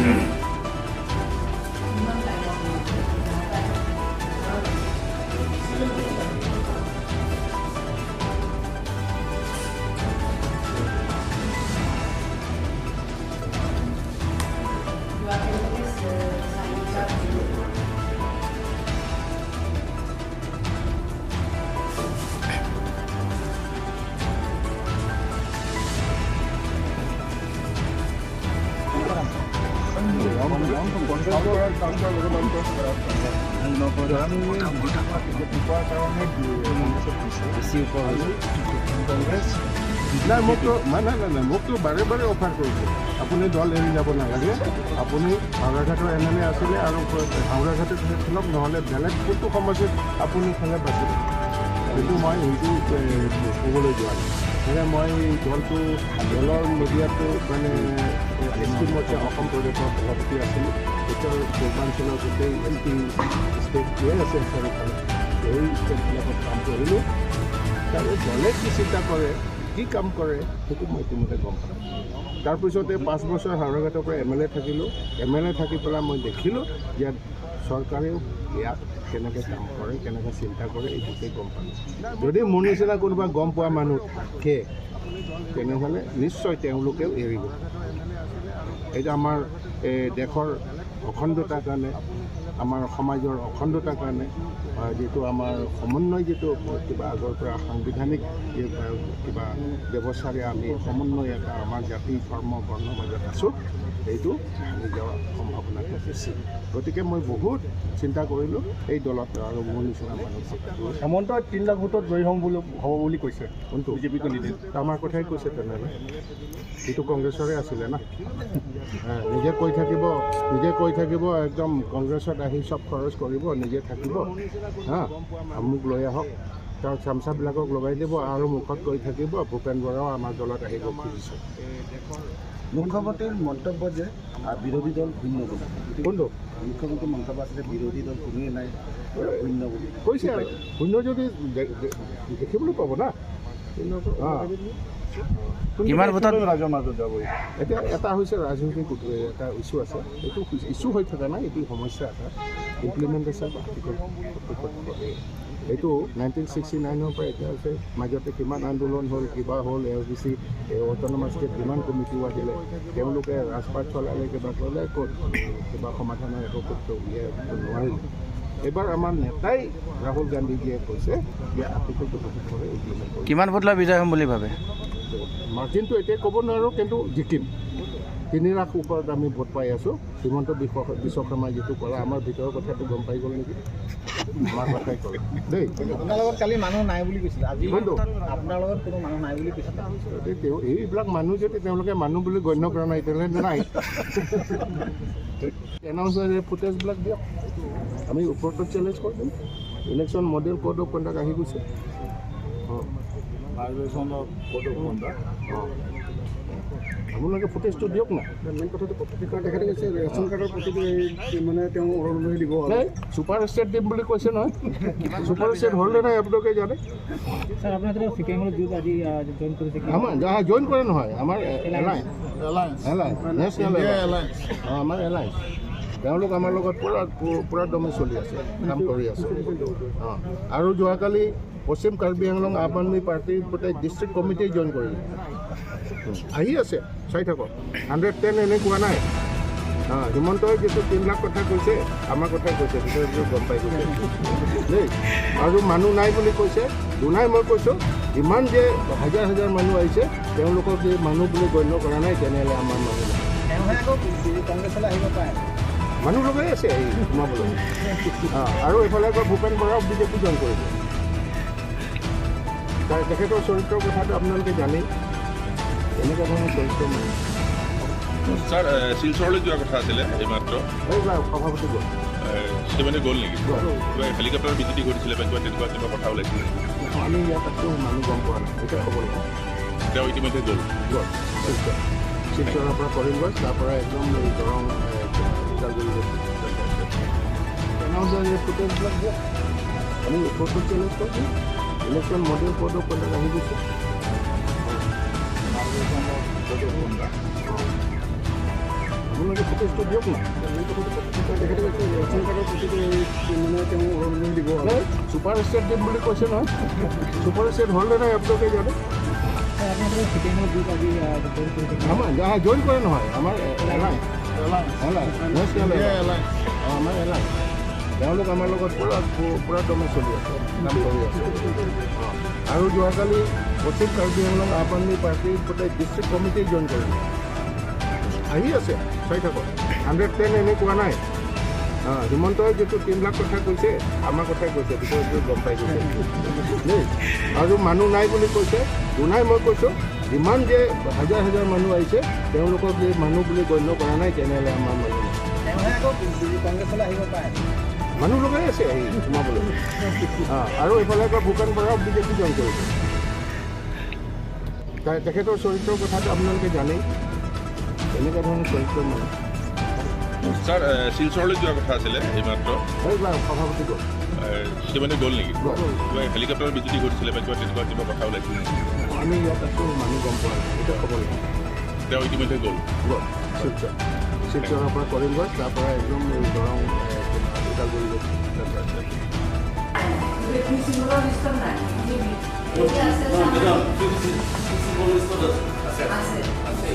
নাই, মোকতো বাৰে বাৰে অফাৰ কৰিছে, আপুনি দল এৰি যাব নালাগে, আপুনি হাওৰাঘাটৰ এম এল এ আছিলে আৰু হাওৰাঘাটত খেলক, নহ'লে বেলেগ কোনটো সমস্যাত আপুনি খেলে বাচিব। কিন্তু মই সেইটো ক'বলৈ যোৱা নাই। সেয়ে মই দলটো দলৰ মিডিয়াটো মানে এছ টি মৰ্চা অসম প্ৰদেশৰ সভাপতি আছিলোঁ। উত্তৰ পূৰ্বাঞ্চলৰ গোটেই এছ টি ষ্টেট দিয়ে আছে চাৰিওফালে, সেই ষ্টেটবিলাকত কাম কৰিলোঁ। তাৰে দলে কি চিন্তা কৰে, কি কাম কৰে, সেইটো মই ইতিমধ্যে গম পালোঁ। তাৰপিছতে 5 বছৰ হাওৰাঘাটৰ পৰা এম এল এ থাকিলোঁ। এম এল এ থাকি পেলাই মই দেখিলোঁ ইয়াত চৰকাৰেও ইয়াত কেনেকৈ কাম কৰে, কেনেকৈ চিন্তা কৰে, এই গোটেই গম পালোঁ। যদি মোৰ নিচিনা কোনোবা গম পোৱা মানুহ থাকে, তেনেহ'লে নিশ্চয় তেওঁলোকেও এৰিব। এইটো আমাৰ দেশৰ অখণ্ডতাৰ কাৰণে, আমাৰ সমাজৰ অখণ্ডতাৰ কাৰণে, যিটো আমাৰ সমন্বয়, যিটো কিবা আগৰ পৰা সাংবিধানিক কিবা ব্যৱস্থাৰে আমি সমন্বয় এটা আমাৰ জাতি ধৰ্ম বৰ্ণৰ মাজত আছোঁ, সেইটো ভাঙি যোৱাৰ সম্ভাৱনাটো বেছি। গতিকে মই বহুত চিন্তা কৰিলোঁ এই দলত আৰু মোৰ নিচিনা মানুহ থকাটো। হেমন্তই 3 লাখ ভোটত জয়ী হ'ম বুলি হ'ব বুলি কৈছে, কোনটো বিজেপি কেণ্ডিডেট আমাৰ কথাই কৈছে। তেনেহ'লে সেইটো কংগ্ৰেছৰে আছিলে না, নিজে কৈ থাকিব, নিজে কৈ থাকিব, একদম কংগ্ৰেছত আহি চব খৰচ কৰিব, নিজে থাকিব, হা মোক লৈ আহক, তাৰ চামচাবিলাকক লগাই দিব আৰু মুখত কৈ থাকিব ভূপেন বৰাও আমাৰ দলত আহিব খুজিছে। মুখ্যমন্ত্ৰীৰ মন্তব্য যে বিৰোধী দল শূন্য বুলি। কোনটো মুখ্যমন্ত্ৰীৰ মন্তব্য আছিলে বিৰোধী দল কোনোৱেই নাই, শূন্য বুলি কৈছে। আৰু শূন্য যদি দেখিবলৈ পাব না। কিমান ভোটত ৰাইজৰ মাজত যাব? এতিয়া এটা হৈছে ৰাজনৈতিক এটা ইছ্যু আছে, এইটো ইছ্যু হৈ থকা নাই, এইটো সমস্যা এটা ইমপ্লিমেণ্টেশ্যন। এইটো 1969ৰ পৰা এতিয়া হৈছে, মাজতে কিমান আন্দোলন হ'ল, কিবা হ'ল, S D C autonomous state কিমান কমিটিও আহিলে, তেওঁলোকে ৰাজপাত চলালে, কিবা কৰিলে, ক'ত কিবা সমাধানৰ একো ক'ত উলিয়াই নোৱাৰিলে। এইবাৰ আমাৰ নেতাই ৰাহুল গান্ধীজীয়ে কৈছে যে আৰ্টিকলটো সঠিকভাৱে ইমপ্লিমেণ্ট কৰিব। কিমান ভোট লৈ বিজয় হ'ম বুলি ভাবে? মাৰ্জিনটো এতিয়া ক'ব নোৱাৰোঁ, কিন্তু জিকিম। 3 লাখ ওপৰত আমি ভোট পাই আছোঁ। হিমন্ত বিশ্ব শৰ্মাই যিটো কৰা, আমাৰ ভিতৰৰ কথাটো গম পাই গ'ল নেকি? আমাৰ কথাই ক'লে দেই। আপোনাৰ লগত কালি মানুহ নাই বুলি কৈছিলে, আজি আপোনাৰ লগত কোনো মানুহ নাই বুলি কৈছিলে। তেওঁ এইবিলাক মানুহ যদি তেওঁলোকে মানুহ বুলি গণ্য কৰা নাই, তেনেহ'লে নাই। এনাউন্স ফুটেজবিলাক দিয়ক, আমি ওপৰতো চেলেঞ্জ কৰি দিম। Election model code of conduct আহি গৈছে। অঁ, আপোনালোকে ফুটেজটো দিয়ক না। মেইন কথাটো তেখেতে কৈছে ৰেচন কাৰ্ডৰ প্ৰতিটো মানে তেওঁ অৰুণোদয় দিব, নাই ছুপাৰ ষ্টেট দিম বুলি কৈছে নহয়। ছুপাৰ ষ্টেট হ'লনে নাই আপোনালোকে জানে। আমাৰ জইন কৰে নহয়, আমাৰ এলায়েন্স, নেশ্যনেল এলায়েন্স, আমাৰ এলায়েন্স, তেওঁলোক আমাৰ লগত পূৰা পূৰা দমে চলি আছে, কাম কৰি আছে। অঁ, আৰু যোৱাকালি পশ্চিম কাৰ্বি আংলং আম আদমি পাৰ্টীৰ গোটেই ডিষ্ট্ৰিক্ট কমিটিয়ে জইন কৰিলে। আহি আছে, চাই থাকক। 110 এনেই কোৱা নাই। অঁ, হিমন্তই যিটো 3 লাখ কথা কৈছে, আমাৰ কথাই কৈছে, সেইটো গম পাই গৈছে দেই। আৰু মানুহ নাই বুলি কৈছে, দুনাই মই কৈছোঁ, ইমান যে হাজাৰ হাজাৰ মানুহ আহিছে, তেওঁলোকক যে মানুহ বুলি গণ্য কৰা নাই, তেনেহ'লে আমাৰ মানুহ নাই। মানুহ লগাই আছে এই সোমাবলৈ। অঁ, আৰু এইফালে আকৌ ভূপেন বৰাও বিজেপি জইন কৰিব। তাৰ তেখেতৰ চৰিত্ৰৰ কথাটো আপোনালোকে জানেই, এনেকুৱা ধৰণৰ চৰিত্ৰ মানুহ। ছাৰ, শিলচৰলৈ যোৱাৰ কথা আছিলে এইমাত্ৰ। এইবিলাক সভাপতি গ'ল। মানে গ'ল নেকি? কিবা হেলিকপ্টাৰ বিজুতি ঘটিছিলে বা কিবা তেনেকুৱা কিবা কথা ওলাইছিলে নেকি? আমি ইয়াত আছোঁ, মানুহ গম পোৱা নাই, এতিয়া খবৰ লওঁ। তেওঁ ইতিমধ্যে গ'ল। গ'ল শিলচৰ, শিলচৰৰ পৰা কৰিমগঞ্জ, তাৰ পৰা একদম এই দৰং ওদালগুৰি। ফুটেজবিলাক দিয়ক, আমি ওপৰতো চেলেঞ্জ কৰি দিম। Election model code of conduct আহি গৈছে। আপোনালোকে ফুটেজটো দিয়ক না। তেখেতে কৈছে ৰেচন কাৰ্ডৰ প্ৰতিটো মানে তেওঁ অৰুণোদয় দিব। ছুপাৰ ষ্টেট দিম বুলি কৈছে নহয়, ছুপাৰ ষ্টেট হ'ল নে নাই আপোনালোকে জানে। আমাৰ জইন কৰে নহয়, আমাৰ আমাৰ এলাইন, তেওঁলোক আমাৰ লগত পূৰা পূৰা দমে চলি আছে, কাম কৰি আছে। আৰু যোৱাকালি পশ্চিম কাৰ্বি আংলং আম আদমি পাৰ্টীৰ গোটেই ডিষ্ট্ৰিক্ট কমিটি জইন কৰিলে, আহি আছে, চাই থাকক। 110 এনেই কোৱা নাই। হিমন্তই যিটো 3 লাখ কথা কৈছে, আমাৰ কথাই কৈছে, বিষয়টো গম পাই গৈছে দেই। আৰু মানুহ নাই বুলি কৈছে, দুনাই মই কৈছোঁ, যিমান যে হাজাৰ হাজাৰ মানুহ আহিছে, তেওঁলোকক যে মানুহ বুলি গণ্য কৰা নাই, তেনেহ'লে আমাৰ মানুহ নাই। মানুহ লগাই আছে আহি সোমাবলৈ। আৰু এইফালে আকৌ ভূপেন বৰাও বিজেপি জইন কৰিছে। তেখেতৰ চৰিত্ৰৰ কথাটো আপোনালোকে জানেই, তেনেকুৱা ধৰণৰ চৰিত্ৰ মানুহ। ছাৰ, শিলচৰলৈ যোৱাৰ কথা আছিলে এইমাত্ৰ। সভাপতি গ'ল। ইতিমধ্যে গ'ল নেকি? কিবা হেলিকপ্টাৰ বিজুতি ঘটিছিলে বা কিবা তেনেকুৱা কিবা কথা ওলাইছিল নেকি? আমি ইয়াত আছোঁ, মানুহ গম পোৱা নাই, এতিয়া খবৰ নাই। তেওঁ ইতিমধ্যে গ'ল। গ'ল শিলচৰ, শিলচৰৰ পৰা কৰিমগঞ্জ, তাৰপৰা একদম এই দৰং ওদালগুৰি গ'ল। আছে।